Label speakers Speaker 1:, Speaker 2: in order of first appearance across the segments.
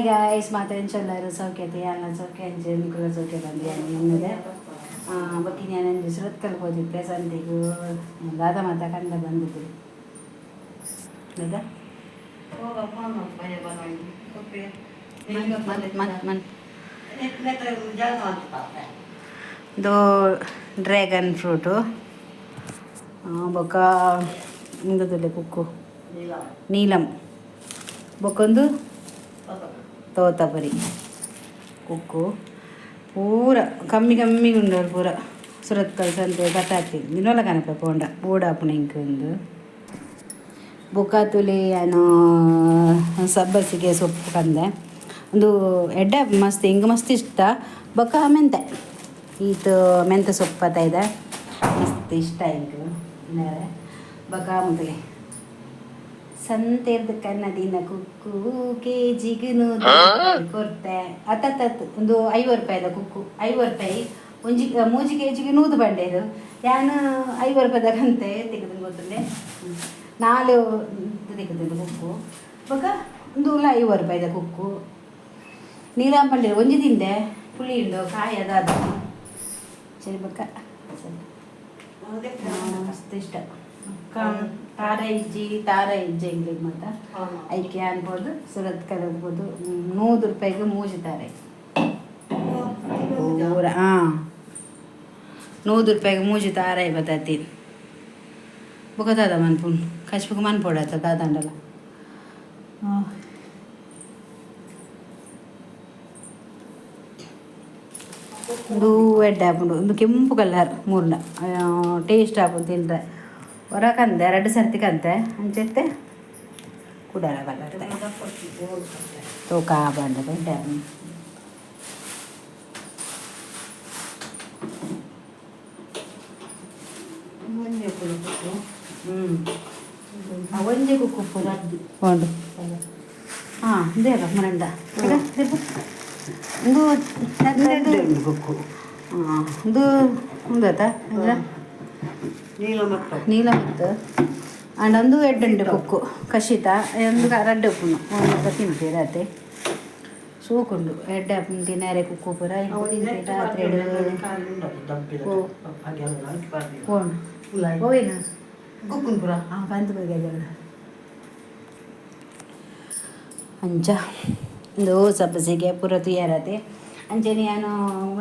Speaker 1: Hi guys, ಮಾತಾಡ ಸೌಖ್ಯತೆ ಅಲ್ಲ ಸೌಖ್ಯ ಅಂಚೆ ನಿಕುಲ ಸೌಖ್ಯ ಬಂದು ನಿಮ್ಮದೆ ಬೊಕ್ಕ ನಾನು ಸುರತ್ಕಲ್ ಹೋದಿತ್ತೆ ಸಂತೆಗು. ದಾದ ಮಾತ ಕಂಡ ಬಂದಿದ್ದು ದಾದಾ ಮನ್ ಮನ್ ಇದು ಡ್ರ್ಯಾಗನ್ ಫ್ರೂಟು. ಬೊಕ್ಕ ಇಂದದಲ್ಲೇ ಕುಕ್ಕು ನೀಲಂ. ಬೊಕ್ಕೊಂದು ತೋತಾಪುರಿ ಕುಕ್ಕು. ಪೂರ ಕಮ್ಮಿ ಕಮ್ಮಿ ಉಂಡು. ಪೂರ ಸುರತ್ಕಲ್ ಸಂತೆ ಬತ್ತಾತಿ ದಿನೋಲ ಕನಪೆ ಪೋಂಡ ಬೋಡಾಪುನ ಇಂಕ್ ಉಂದು. ಬೊಕ್ಕ ತುಲಿ ಯಾನು ಸಬ್ಬಸಿಗೆ ಸೊಪ್ಪು ಕಂದೆ. ಒಂದು ಎಡ್ಡೆ ಮಸ್ತ್, ಹಿಂಗೆ ಮಸ್ತ್ ಇಷ್ಟ. ಬೊಕ್ಕ ಮೆಂತೆ, ಈತ ಮೆಂತೆ ಸೊಪ್ಪು ಇದೆ, ಮಸ್ತ್ ಇಷ್ಟ ಇಂಕ್. ಬೊಕ್ಕ ಮೊದಲೇ ಸಂತೆರ್ದು ಕನ್ನದಿನ ಕುಕ್ಕು ಕೆಜಿಗ್ 100 ರೂಪಾಯಿ ಕೊರ್ತೆ. ಅತ್ತತ್ತತ್ತು, ಒಂದು 50 ರೂಪಾಯಿದ ಕುಕ್ಕು. 50 ರೂಪಾಯಿ ಒಂಜಿ 3 ಕೆಜಿಗೆ 100 ಬಂಡೇರು. ಯಾನು 50 ರೂಪಾಯಿದ ಕಂತೆ ತೆಗೆದು ಗೊತ್ತುಂಡೆ. ನಾಲು ತೆಗೆದು ಕುಕ್ಕು. ಬೊಕ್ಕ ಒಂದು 50 ರೂಪಾಯಿದ ಕುಕ್ಕು. ನೀಲಾಂ ಪಂಡೇರು ಒಂಜಿ ತಿಂದೆ, ಪುಳಿ ಉಂಡು ಕಾಯಿ ಅದಾದ. ಸರಿ, ಬೊಕ್ಕ ಸರಿ. ಮಸ್ತ್ ಇಷ್ಟ. ಬೊಕ್ಕ ತಾರ ಇಜ್ಜಿ, ತಾರ ಇಜ್ಜಿ ಎಂಗ್ಲಿಗ್ ಮಾತ. ಐಕೆ ಅನ್ಬೋದು ಸುರತ್ಕಲ್ ಅನ್ಬೋದು. 100 ರೂಪಾಯಿಗೆ ಮೂಜಿ ತಾರೆ ಪೂರ. ಹಾಂ, 100 ರೂಪಾಯಿಗೆ ಮೂಜಿ ತಾರಾಯಿ ಬತ್ತತಿ. ಬೊಕ್ಕ ದಾದ ಮನ್ಪುಂಡು? ಕಚ್ಪುಗೆ ಮನ್ಪೊಡಾತ ದಾದಾಂಡಲ. ಉಂದು ಎಡ್ಡೆ ಆಪುಂಡು. ಉಂದು ಕೆಂಪು ಕಲರ್ ಮೂರ್ನ ಟೇಸ್ಟ್ ಆಪುಂಡು ತಿಂದ್ರೆ. ಹೊರ ಕಂತೆ ರಡ್ಡ್ ಸರ್ತಿ ಕಂತೆ ಅಂಚೆತ್ತೆ ಕುಡಲ ಬಲ್ಲತ್ತೆ ತೂಕ ಬಂಡದ ಎಡ್ಡೆ ಆಪುಂಡು. ಒಂಜಿ ಕುಕ್ಕು ಉಂಡು. ಹಾಂ, ಇದೇ ಮರಂಡ ಉಂದು.
Speaker 2: ಕುಕ್ಕು.
Speaker 1: ಹಾಂ, ಇದು ಉಂದಾತ ಅಂದ್ರೆ ನೀಲ ಮತ್ತು ಅಂಡ್ ಒಂದು ಎಡ್ಡುಂಡು ಕುಕ್ಕು ಕಶಿತ. ಒಂದು ರಡ್ಡ್ ಉಪ್ಪುನು ಒಂದು ತಿನ್ಪೇರು ಅತೆ. ಸೋಕುಂಡು, ಎಡ್ಡೆ ಆಪುಂಡು ತಿನ್ನರೆ ಕುಕ್ಕು ಪೂರ. ರಾತ್ರಿ ಓ ಪೋಂಡು ಹೋಯಿನ. ಹಾಂ, ಬಂತು ಬಗ್ಗೆ. ಅಂಚ ಉಂದು ಸಬ್ಬಸಿಗೆ ಪೂರ ತೂಯರತೆ. ಅಂಚನೆ ಯಾನು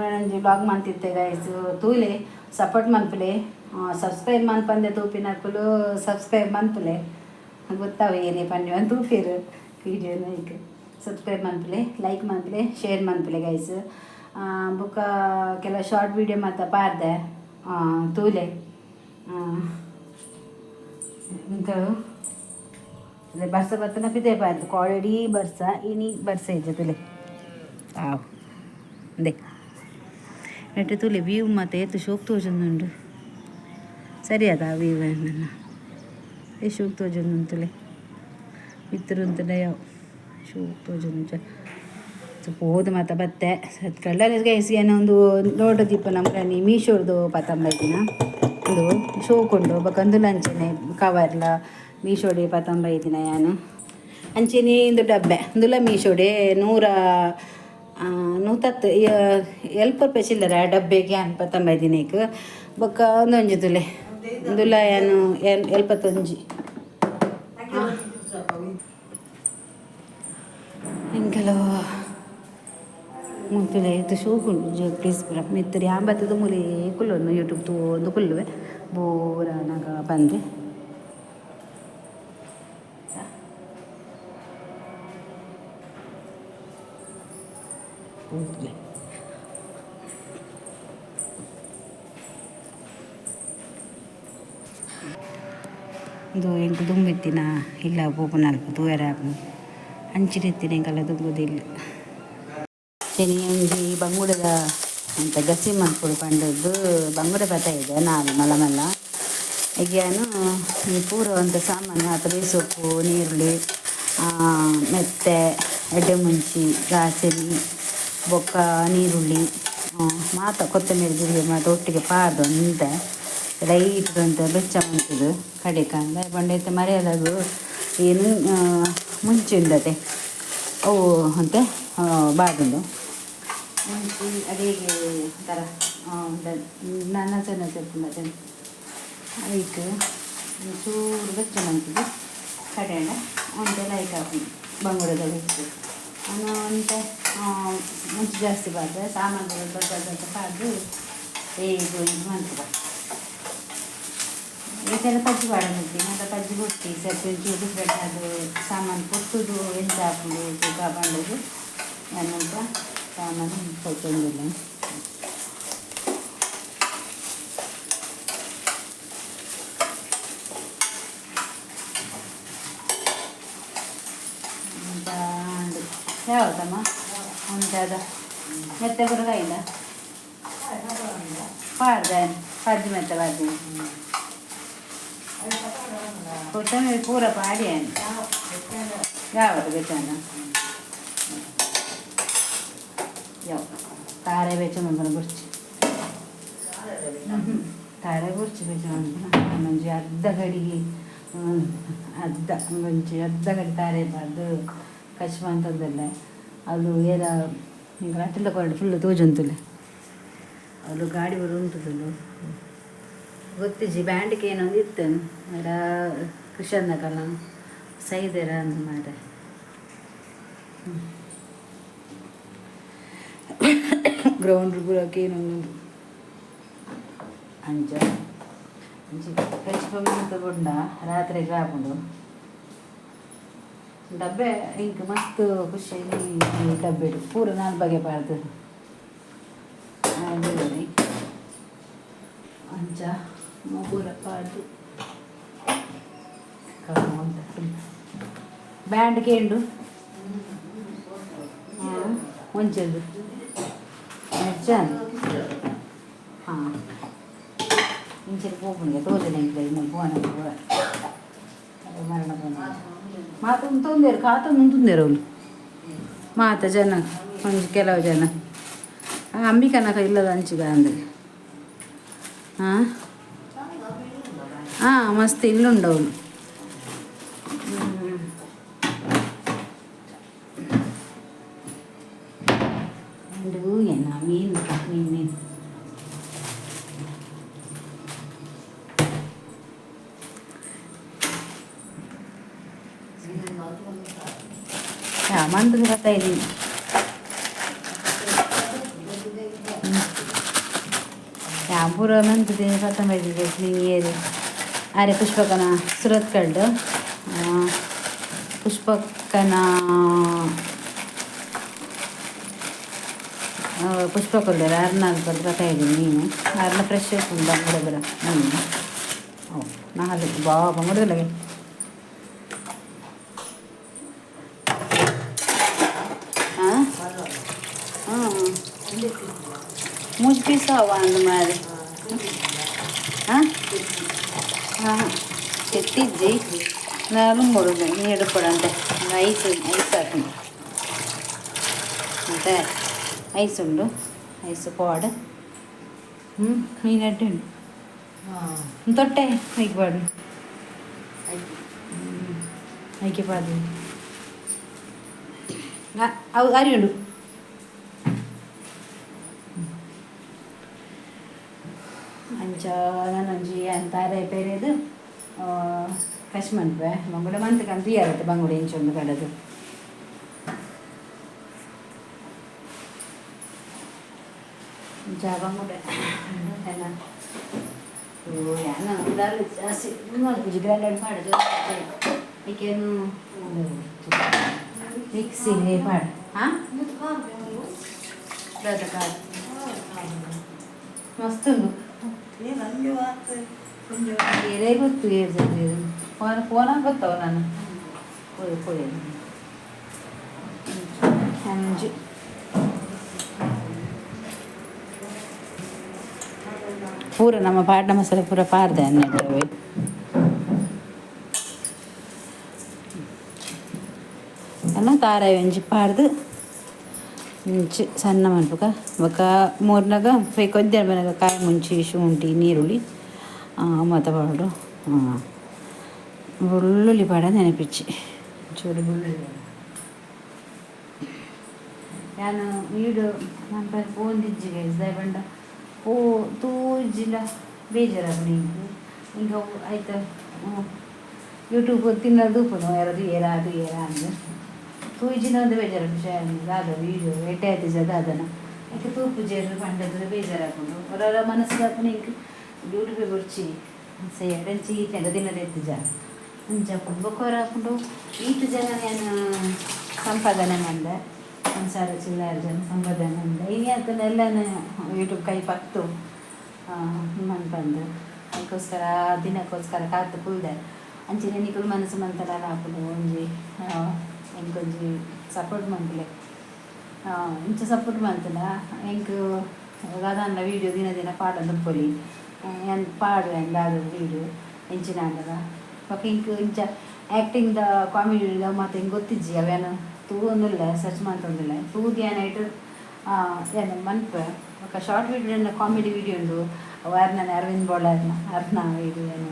Speaker 1: ಒಂಜಿ ವ್ಲಾಗ್ ಮಂತಿತ್ತೆ ಗೈಸ್. ತೂಲೆ, ಸಪೋರ್ಟ್ ಮನ್ಪುಲೆ. ಸಬ್ಸ್ಕ್ರೈಬ್ ಮನ್ಪಂದೆ ತೂಪಿನಕುಲು ಸಬ್ಸ್ಕ್ರೈಬ್ ಮನ್ಪುಲೆ. ಗೊತ್ತಾವ ಏನೇ ಪನ್ನಿ ತೂಪೇರು ವೀಡಿಯೋನ. ಈಗ ಸಬ್ಸ್ಕ್ರೈಬ್ ಮನ್ಪುಲೆ, ಲೈಕ್ ಮನ್ಪುಲೆ, ಶೇರ್ ಮನ್ಪುಲೆ ಗೈಸ್. ಬೊಕ್ಕ ಕೆಲವು ಶಾರ್ಟ್ ವೀಡಿಯೋ ಮಾತ ಪಾರ್ದೆ, ತೂಲೆ. ಎಂತ ಅದೇ ಬರ್ಸ ಬರ್ತನ ಪಿದೆ ಪಾರ್ದು ಕಾಲೆಡೀ ಬರ್ಸ. ಇನಿ ಬರ್ಸ ಇಜ್ಜ ತುಲೆ. ಆವ್ ಅಂದೆ ನೆಟ್ ತೂಲೆ, ವ್ಯೂ ಮಾತ ಏತ್ ಶೋಕ್ ತೋಜೊಂದುಂಡು. ಸರಿ ಅದ ವ್ಯೂ ನನ್ನ ಏ ಶೋಕ್ ತೋಜೊಂದುಂಡು ತುಲೆ. ಮಿತ್ತುರುಂತುಂಡ ಯಾವ್ ಶೋಕ್ ತೋಜೊಂದುಂಡು. ಪೋದು ಮಾತ ಬತ್ತೆ ಕಳ್ಳಲ್ಲಿ ಗೈಸ್. ಏನೋ ಒಂದು ಲೋಟ ದೀಪ ನಮ್ಗೆ ಮೀಶೋರ್ದು ಪತಂಬೈದಿನ. ಉಂದು ಶೋಕುಂಡು. ಬೊಕ ಉಂದುಲ ಅಂಚನೆ ಕವರ್ಲ ಮೀಶೋಡೆ ಪತಂಬೈದಿನ ಯಾನು. ಅಂಚನೆ ಇಂದು ಡಬ್ಬೆ, ಉಂದುಲ ಮೀಶೋಡೆ. ನೂತತ್ತು 70 ರೂಪಾಯಿ ಚಿಲ್ಲರೆ ಆ ಡಬ್ಬೆಗೆ ಯಾನ್ ಪತಂಬೈದಿನ ಇಕ್. ಬೊಕ್ಕ ಒಂದೊಂಜಿ ತುಲೆ, ಉಂದುಲ ಯಾನು 71. ಎಂಕಲು ಮುಲ್ತುಲೆ ಏತ್ ಶೋಕುಂಡು ಪ್ಲೇಸ್ ಪೂರ. ಮಿತ್ತುರಿ ಯಾನ್ ಬತ್ತುದು ಮೂಲೆ ಕುಲ್ಲೊಂದು ಯೂಟ್ಯೂಬ್ ತೂವೊಂದು ಕುಲ್ಲುವೆ ಬೋರ್ ಆನಗ ಪಂದ್. ತೂಲೆ, ಉಂದು ಎಂಕ್ ದುಂಬು ಇತ್ತಿನ ಇಲ್ಲ ಪೋಪುನಲ್ಪ ತೂಯರೆ ಆಪುಂಡು. ಅಂಚಿನ ಇತ್ತಿನ ಎಂಕಲ್ಲ ದುಂಬುದ ಇಲ್ಲ್. ಇನಿ ಒಂಜಿ ಬಂಗುಡೆದ ಎಂತ ಗಸಿ ಮನ್ಪೊಡು ಪಂಡದ್ದು ಬಂಗುಡೆ ಬತ್ತ ಇದೆ ನಾಲ್ ಮಲ್ಲ ಮಲ್ಲ. ಈಗ ಯಾನು ಈ ಪೂರ ಒಂತೆ ಸಾಮಾನು ಮಾತ ಬೇಸೊಪ್ಪು, ನೀರುಳ್ಳಿ, ಮೆತ್ತೆ, ಎಡ್ಡೆ ಮುಂಚಿ, ಗಾಸರಿ, ಬೊಕ್ಕ ನೀರುಳ್ಳಿ ಮಾತ, ಕೊತ್ತಂಬರಿ ಜಿರಿಗೆ ಮಾತ ಒಟ್ಟಿಗೆ ಪಾಡ್ದು ಒಂತೆ ಲೈಟ್ ಒಂತೆ ಬೆಚ್ಚ ಮಂತುದು ಕಡೆಕ್. ಅಂದ ಪಂಡ ಇತ್ತೆ ಮರ್ಯಾದಗು ಏನು ಮುಂಚಿ ಉಂಡತೆ. ಅವು ಅಂತೆ ಬಾಡುಂಡು ಮುಂಚಿ ಅಡಿಗೆ ಥರ ನಚೆ ನಚೆ ಅದೇ ಐಕ್ ಒಂಚೂರು ಬೆಚ್ಚ ಮಂತದ್ದು ಕಡೆಂಡ ಒಂತೆ ಲೈಟ್ ಹಾಕೊಂಡು ಬಂಗುಡೆದ ಬೆಚ್ಚ ಅನ್ನು ಒಂತೆ ಮುಂಚೆ ಜಾಸ್ತಿ ಬಾರ್ದು ಸಾಮಾನು ದೊಡ್ಡ ದೊಡ್ಡ ಪಾಡ್ದು ಬೇಗ ಇದು ಮಂತದ ಇದೆಲ್ಲ ಪಜ್ಜಿ ಪಾಡೊಂದಿತ್ತಿ ಮತ್ತು ಪಜ್ಜಿ ಕೊಟ್ಟಿ ಸೆಟ್ ಒಂಚೂರು ಡಿಫ್ರೆಂಟ್ ಅದು ಸಾಮಾನು ಪೊತ್ತುದು ಎಂತ ಹಾಕೊಂಡು ತೂಕ ಪಂಡದು ಅನಂತರ ಸಾಮಾನು ಕೊತ್ತೊಂದಿಲ್ಲ. ಯಾವತ್ತಮ್ಮ ಉಂಟಾದ ಮೆತ್ತೆ ಬುರಗಾಯಿಲ್ಲ ಪಾಡ್ದೆ ಪಜ್ಜಿ ಮೆತ್ತೆ ಪಾಡ್ದೆ ಕೊತ್ತಂಬರಿ ಪೂರ ಪಾಡಿ ಯಾವತ್ತು ಬೆಚ್ಚನ ಯಾವ ತಾರೆ ಬೆಚ್ಚ ಮಂಪನ ಬುರ್ಚಿ ತಾರೆ ಬುರ್ಚಿ ಬೆಚ್ಚ ಮಂಪನ ಒಂಜಿ ಅರ್ಧ ಗಡಿಗೆ ಅರ್ಧ ಒಂಜಿ ಅರ್ಧ ಗಡಿ ತಾರೆ ಬಾರ್ದು ಕಚ್ಮ ಅಂತಂದಲ್ಲ ಅದು ಏರ ಈಗ ಅಟ್ಟಿಲ್ಲ ಕೊರಡು ಫುಲ್ ತೋಜುಂತುಲೆ ಅದು ಗಾಡಿ ಬರು ಉಂಟುದಲ್ಲ ಗೊತ್ತಿಜ್ಜಿ ಬ್ಯಾಂಡ್ಗೆ ಏನೊಂದು ಇತ್ತು ಮೇರ ಕೃಷ್ಣ ಕಲ ಸೈದೆರ ಅಂದ್ ಮಾರೆ ಗ್ರೌಂಡ್ ಪೂರಕ್ಕೆ ಏನೊಂದು ಅಂಚ ಅಂಚ ಫ್ರೆಶ್ ಮಂತ್ ಬುಂಡ ರಾತ್ರಿಗೆ ಆಪುಂಡು ಡಬ್ಬೆ ಇಂಕ್ ಮಸ್ತ್ ಖುಷಿ ಡಬ್ಬೆ ಪೂರ ನಾಲ್ ಬಗೆ ಪಾಡ್ದು ಅಂಚ ಪೂರ ಪಾಡ್ದು ಬ್ಯಾಂಡ್ ಕೇಂಡು ಒಂಚದು ಮೆಚ್ಚ ಹಾಂ ಇಂಚಿನ ಪೋಪುಂಡು ತೋಜನೆ ಇನ್ನು ಪೋನ ಮರಣ ಪೋನ ಮಾತ ಉಂತೊಂದೇರು ಖಾತ ಉಂತುಂದೇರು ಅವಳು ಮಾತ ಜನ ಒಂಜಿ ಕೆಲವು ಜನ ಅಂಬಿಕನಕ ಇಲ್ಲದ ಅಂಚಿಗ ಅಂದ್ರೆ ಹಾಂ ಹಾಂ ಮಸ್ತ್ ಇಲ್ಲುಂಡವಳು. ಎನ್ನ ಮೀನು ಮೀನು ಮೀನು ಹಾಂ ಮಂತ್ರಿ ಬರ್ತಾ ಇದ್ದೀನಿ. ಪೂರ ಮಂತ್ರಿ ಪತ್ತಂಬೈದಿದೆ ನೀರು ಆರೆ ಪುಷ್ಪಕನ ಸುರತ್ಕಲ್ಡು ಪುಷ್ಪಕನ ಪುಷ್ಪಕೊಲ್ಲೇರು ಅರ್ನಾಲ್ ಬರ್ತಾ ಇದ್ದೀನಿ ಮೀನು ಅರ್ನ ಫ್ರೆಶ್ ಉಂಟು ಬಂಗುಡೆ ಬರ ಮೀನು. ಓ ನಾಲ್ ಬಾ ಬಂಗುಡೆ ಹಾಂ ಹಾಂ ಮೂಜಿ ಪೀಸ್ ಅವ ಅಂದ್ ಮಾರೆ ಹಾಂ ಹಾಂ ತೆತ್ತಿಜ್ಜಿ ನಾಲು ಮೂರು ನೀರು ಕೊಡಂತೆ ಐಸ್ ಐಸ್ ಹಾಕಿ ಮತ್ತೆ ಐಸ್ ಉಂಡು ಐಸ್ ಪಾಡ್ ಮೀನು ಅಡ್ಡೆ ಉಂಡು ತೊಟ್ಟೆ ಐಕ್ ಪಾಡು ಐಕೆ ಪಾಡು ಅವು ಅರಿ ಉಂಡು ಅಂಚ ನಾನೊಂಜಿ ತಾರೆ ಪೇರೆದು ಫ್ರೆಶ್ ಮನ್ಪೆ ಬಂಗುಡೆ ಮಂತ್ ಕಂತು ಯಾರತ್ತೆ ಬಂಗುಡೆ ಇಂಚೊಂದು ಕಡದು ಅಂಚ ಬಂಗುಡೆ ಏನ ಯಾನ ಜಾಸ್ತಿ ಮಲ್ಪುಜಿ ಗ್ರೈಂಡರ್ ಪಾಡು ಈಕೇನು ಮಿಕ್ಸಿ ಪಾಡು ಹಾಂ ಮಸ್ತ್ ಉಂಡು ಏರೇ ಗೊತ್ತು ಏರ್ ಫೋನ್ ಫೋನ್ ಗೊತ್ತವ ನಾನು ಪೋಯಿ ಪೋಯಿ ಅಂಜು ಪೂರ ನಮ್ಮ ಪಾಡ್ನ ಮಸಾಲೆ ಪೂರ ಪಾರ್ದೆ ಅನ್ನೆಡ್ಡೆ ಅನ್ನ ತಾರಾಯಿ ಒಂಜಿ ಪಾಡ್ದು ಮುಂಚಿ ಸಣ್ಣ ಮನ್ಪುಕ ಬೊಕ ಮೂರ್ನಾಗ ಫ್ರೈ ಕೊದ್ದೆ ಬನಗ ಕಾಯಿ ಮುಂಚಿ ಶುಂಠಿ ನೀರುಳ್ಳಿ ಮತ ಪಾಡು ಬೆಳ್ಳುಳ್ಳಿ ಪಾಡ ನೆನಪಿಚ್ಚಿ ಚೂರು ಬೆಳ್ಳುಳ್ಳಿ. ಯಾನ್ ವೀಡಿಯೋ ಮನ್ಪರೆ ಪೋವೊಂದಿಜ್ಜಿ ಗೈಸ್. ದಾಯೆ ಪಂಡ ಪೋ ತೂಜಿಂಡ ಬೇಜಾರಾಪುಂಡು ಎಂಕ್. ಎಂಕ್ ಅವು ಐತ ಯೂಟ್ಯೂಬ್ ತಿನ್ನದು ತೂಪುನು ಏರ ತೂಯೆರಾ ತೂಯೆರಾ ಅಂದ್. ತೂಯಿಜಿಂಡ ಒಂತೆ ಬೇಜಾರಾಪುಂಡು. ಶೇ ದಾದ ವೀಡಿಯೋ ಎಡ್ಡೆ ಆತಿಜ ದಾದನ ಐಕ್ ತೂಪುಜೆರ್ ಪಂಡದ್ ಬೇಜಾರಾಪುಂಡು. ಒರ ಒರ ಮನಸ್ಸ್ ಆಪುಂಡು ಎಂಕ್ ಯೂಟ್ಯೂಬೇ ಬೊರ್ಚಿ ಸೆ ಎಡಂಚಿ ಈತ್ನೆಟ ತಿನರೆ ಇತ್ತಿಜ ಅಂಚ ಆಪುಂಡು. ಬೊಕ ಒರ ಆಪುಂಡು ಈತ್ ಜನ ಯಾನ್ ಸಂಪಾದನೆ ಮಂದೆ 1000 ಚಿಲ್ಲರೆ ಜನ ಸಂಪಾದನೆ ಮಂದೆ ಇನಿ ಅತ್ತಂಡ ಎಲ್ಲನೆ ಯೂಟ್ಯೂಬ್ ಕೈ ಪತ್ತು ಮನ್ಪಂದು ಐಕೋಸ್ಕರ ದಿನಕ್ಕೋಸ್ಕರ ಕಾತ್ ಕುಲ್ದೆ. ಅಂಚನೆ ನಿಕುಲು ಮನಸ್ಸು ಮಂತುಂಡಲ ಆಪುಂಡು ಒಂಜಿ ಎಂಕೊಂಜಿ ಸಪೋರ್ಟ್ ಮನ್ಪುಲೆ. ಇಂಚ ಸಪೋರ್ಟ್ ಮಲ್ತ್ಂಡ ಎಂಕ್ ದಾದಾಂಡ ವೀಡಿಯೋ ದಿನ ದಿನ ಪಾಡೊಂದು ಉಪ್ಪೊಲಿ. ಯಾನ್ ಪಾಡುವೆ ದಾದ ವೀಡಿಯೋ ಎಂಚಿನ ಆಂಡಲ. ಬೊಕ ಎಂಕ್ ಇಂಚ ಆ್ಯಕ್ಟಿಂಗ್ದ ಕಾಮಿಡಿ ಮಾತ ಎಂಕ್ ಗೊತ್ತಿಜ್ಜಿ. ಅವು ಯಾನ್ ತೂವೊಂದುಲ್ಲೆ, ಸರ್ಚ್ ಮಂತೊಂದುಲ್ಲೆ. ತೂದು ಯಾನ್ ಐಟ್ ಯಾನ್ ಮನ್ಪುವೆ. ಬೊಕ ಶಾರ್ಟ್ ವೀಡಿಯೋ ಕಾಮಿಡಿ ವೀಡಿಯೋ ಉಂಡು. ಅವು ಅರ್ನ ಅರವಿಂದ್ ಬೋಳಾರ್ನ ಅರ್ನ ವೀಡಿಯೋ ಏನು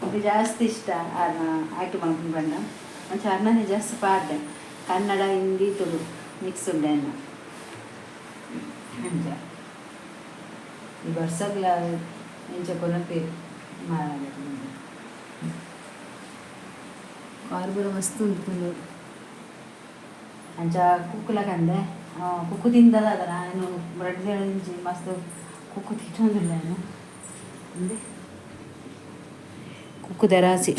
Speaker 1: ಎಂಕ್ ಜಾಸ್ತಿ ಇಷ್ಟ. ಆರ್ನ ಆ್ಯಕ್ಟ್ ಮನ್ಪುನ ಪಂಡ ಅಂಚ ಅರ್ನನೇ ಜಾಸ್ತಿ ಪಾಡ್ದೆ. ಕನ್ನಡ, ಹಿಂದಿ, ತುಳು ಮಿಕ್ಸ್ ಉಂಡೆ ಎನ್ನ ಅಂಚ. ಈ ಬರ್ಸಗ್ಲ ಇಂಚ ಕೊನಪೇರು ಮಾರಾಯ. ಕಾರ್ ಪೂರ ಮಸ್ತ್ ಉಂಡು. ಅಂಚ ಕುಕ್ಕುಲ ಕಂದೆ ಕುಕ್ಕು ತಿಂದದ ನಾನು ರಡ್ಡ್ ದಿನ ಇಂಚಿ ಮಸ್ತ್ ಕುಕ್ಕು ತಿನ್ನೊಂದುಲ್ಲೆ ಯಾನ್. ಉಂದೆ ಕುಕ್ಕುದ ರಾಸಿ.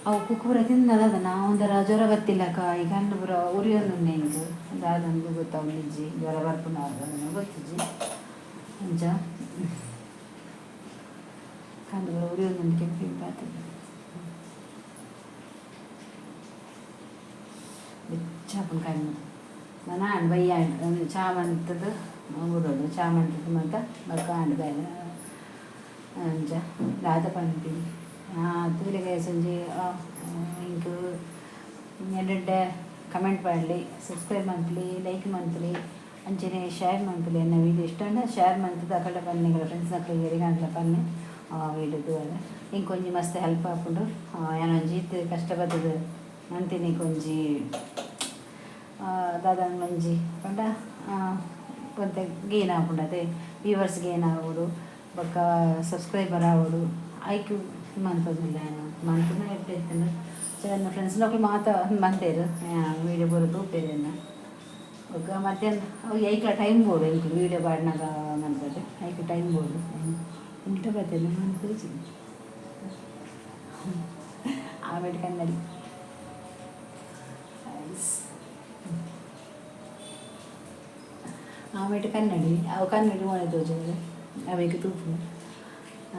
Speaker 1: ಅವು ಕುಕ್ಕು ಪೂರ ತಿಂದದ ಒಂಥರ ಜ್ವರ ಬತ್ತಿಲ್ಲಕ ಈ ಕಣ್ಣು ಪೂರ ಉರಿಯೊಂದುಂಡು ಎಂಕ್. ದಾದಂದ್ ಗೊತ್ತಾವೊಂದಿಜ್ಜಿ. ಜ್ವರ ಬರ್ಪುಂಡ ಗೊತ್ತಿಜ್ಜಿ. ಅಂಚ ಕಣ್ಣು ಪೂರ ಉರಿಯೊಂದುಂಡು, ಕೆಂಪು ಕೆಂಪಾತುಂಡು. ಬೆಚ್ಚ ಆಪುಂಡು ಕಣ್ಣು. ನನ ಆಂಡ್ ಬಯ್ಯ ಆಂಡ್ ಚಾ ಮಂತುದು ಬುಡೊಡು. ಚಾ ಮಂತುದು ಮಾತ ಬೊಕ್ಕ ಆಂಡ್ ಬೇಲೆ. ಅಂಚ ದಾದ ಪನ್ಪಿನಿ ತೂಲೆ ಗೈಸ್, ಒಂಜಿ ಎಂಕ್ ಎಡ್ಡೆ ಎಡ್ಡೆ ಕಮೆಂಟ್ ಪಾಡ್ಲೆ, ಸಬ್ಸ್ಕ್ರೈಬ್ ಮನ್ಪುಲೆ, ಲೈಕ್ ಮನ್ಪುಲೆ, ಅಂಚನೆ ಶೇರ್ ಮನ್ಪುಲೆ. ಎನ್ನ ವೀಡಿಯೋ ಇಷ್ಟ ಆಂಡ ಶೇರ್ ಮಂತುದು ಅಕಲ್ಡ ಪನ್ನೆ, ನಿಕಲ್ನ ಫ್ರೆಂಡ್ಸ್ ನಕ್ಲೆಗ್ ಏರೆಗಾಂಡಲ ಪನ್ನೆ ವೀಡಿಯೋ ತೂವರೆ. ಎಂಕ್ ಒಂಜಿ ಮಸ್ತ್ ಹೆಲ್ಪ್ ಆಪುಂಡು. ಯಾನ್ ಒಂಜಿ ಈತ್ ಕಷ್ಟ ಬತ್ತುದು ಮಂತಿನಿಕ್ ಒಂಜಿ ದಾದ ಒಂಜಿ ಪಂಡ ಒಂತೆ ಗೇನ್ ಆಪುಂಡು ಅತೆ. ವ್ಯೂವರ್ಸ್ ಗೇನ್ ಆವೊಡು ಬೊಕ್ಕ ಸಬ್ಸ್ಕ್ರೈಬರ್ ಆವೊಡು. ಐಕ್ ಮನ್ಪೊಂದುಲ್ಲೆ ಯಾನ್. ಮನ್ಪುನ ಎಡ್ಡೆ ಇತ್ತ್ಂಡ್. ಎನ್ನ ಫ್ರೆಂಡ್ಸ್ನಕುಲು ಮಾತ ಮಂತೆರ್, ವೀಡಿಯೋ ಪೂರ ತೂಪೆರ್ ಎನ್ನ. ಬೊಕ್ಕ ಮಧ್ಯಾಹ್ನ ಅವು ಐಕ್ಲ ಟೈಮ್ ಬೋಡು. ಎಂಕ್ ವೀಡಿಯೋ ಪಾಡ್ನಗ ಮನ್ಪರೆ ಐಕ್ ಟೈಮ್ ಬೋಡು. ಉಲ್ಟ ಬತ್ತೇನೆ ಮನ್ಪುಜಿ ಆಮೇಲೆ ಕನ್ನಡಿ. ಆಮೇಲೆ ಕನ್ನಡಿ, ಅವು ಕನ್ನಡಿ ಮೋನೆ ತೋಜುಂಡು. ಅವೆಕ್ ತೂಪುನು.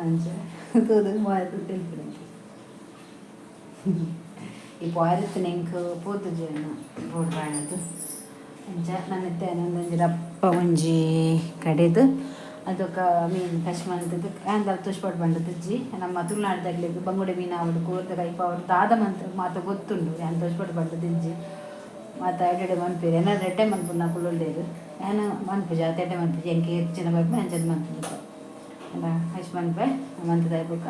Speaker 1: ಅಂಚ ತೂದು ಮೋನೆ ತೂದು ತೆಲ್ಪುನು. ಈ ಪೋಯೆರ್ ಎಂಕ್ ಪೋತುಜಿ ಬೋಡು ಬಾಣದು. ಅಂಚ ನನ್ನ ಇತ್ತೆ ಒಂದೊಂಜಿ ರಪ್ಪ ಒಂಜಿ ಕಡೆದು ಅದಕ್ಕ ಮೀನು ಕಶ್ ಮಂತುದು ಆಂದಲ ತುಷ್ಪಾಟ್ ಪಂಡದಿಜ್ಜಿ. ನಮ್ಮ ತುಳುನಾಡ್ದಕ್ಲೆಗ್ ಬಂಗುಡೆ ಮೀನು ಆವಡ್, ಕೋರ್ದ ಕೈಪ ಆವಡ್, ದಾದ ಮಂತ್ ಮಾತ ಗೊತ್ತುಂಡು. ಯಾನ್ ತುಷ್ಪಾಟ್ ಪಂಡದಿಜ್ಜಿ. ಮಾತ ಎಡ್ಡೆ ಮನ್ಪೆರ್. ಎನನ್ ಎಡ್ಡೆ ಮನ್ಪುನಕುಲು ಉಲ್ಲೆರ್. ಯಾನ್ ಮನ್ಪುಜಿ, ಆತ್ ಎಡ್ಡೆ ಮನ್ಪುಜಿ. ಎಂಕ್ ಹೆಚ್ಚಿನ ಬರ್ಪುಂಡು ಅಂಚನೆ ಮನ್ಪುನು. ಕಶ್ ಮನ್ಪೆ. ಮಂತುದು ಬೊಕ್ಕ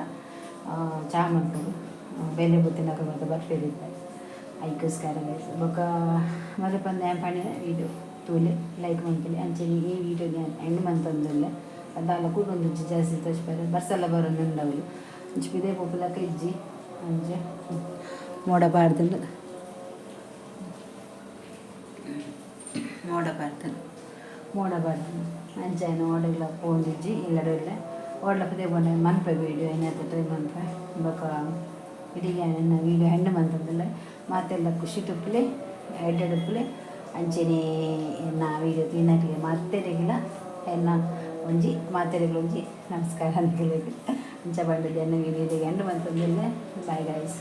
Speaker 1: ಚಾ ಮನ್ಪೊಡು. ಬೇಲೆ ಬತ್ತಿನಕುಲು ಮಾತ ಬರ್ಪೆರ್ ಇತ್ತೆ. ಐಕೋಸ್ಕರ ಬೊಕ್ಕ ಮದಪಂದೆ ಯಾನ್ ಪಂಡಿನ ವೀಡಿಯೋ ತೂಲೆ, ಲೈಕ್ ಮನ್ಪುಲೆ. ಅಂಚನೆ ಈ ವೀಡಿಯೋ ಯಾನ್ ಎಂಡ್ ಮಂತೊಂದುಲ್ಲೆ. ದಾಲ ಕುಲ್ಲೊಂದುಜ್ಜಿ ಜಾಸ್ತಿ ತೋಜ್ಪಾರೆ. ಬರ್ಸಲ ಬರೊಂದುಂಡು ಅವ್ಲು. ಇಂಚ ಪಿದಯಿ ಪೋಪುಲಕ ಇಜ್ಜಿ. ಅಂಚ ಮೋಡ ಪಾಡ್ದುಂಡು, ಮೋಡ ಪಾಡ್ದುಂಡು, ಮೋಡ ಪಾಡ್ದುಂಡು. ಅಂಚ ಯಾನ್ ಓಡೆಗ್ಲ ಪೋವೊಂದಿಜ್ಜಿ, ಇಲ್ಲಡೆ ಉಲ್ಲೆ. ಓಡ್ಲ ಪಿದಯಿ ಪೋಂಡ ಮನ್ಪೆ ವೀಡಿಯೋ ಏನಾತ್ ಟ್ರೈ ಮನ್ಪೆ. ಬೊಕ್ಕ ಇಡೀ ಯಾನ್ ವೀಡಿಯೋ ಎಂಡ್ ಮಂತೊಂದುಲ್ಲೆ. ಮಾತೆಲ್ಲ ಖುಷಿ ಉಪ್ಪುಲೆ, ಎಡ್ಡೆಡ್ ಉಪ್ಪುಲೆ. ಅಂಚನೆ ಎನ್ನ ವೀಡಿಯೋ ತೂಯಿನಕ್ಲೆಗ್ ಮಾತೆರೆಗ್ಲ ಎನ್ನ ಒಂಜಿ ಮಾತೆರೆಗ್ಲ ಒಂಜಿ ನಮಸ್ಕಾರ ಅಂದ್ಕಲೆಗ್. ಅಂಚ ಪಂಡುದು ಎನ್ನ ವೀಡಿಯೋ ಎಂಡ್ ಮಂತೊಂದುಲ್ಲೆ. Bye guys.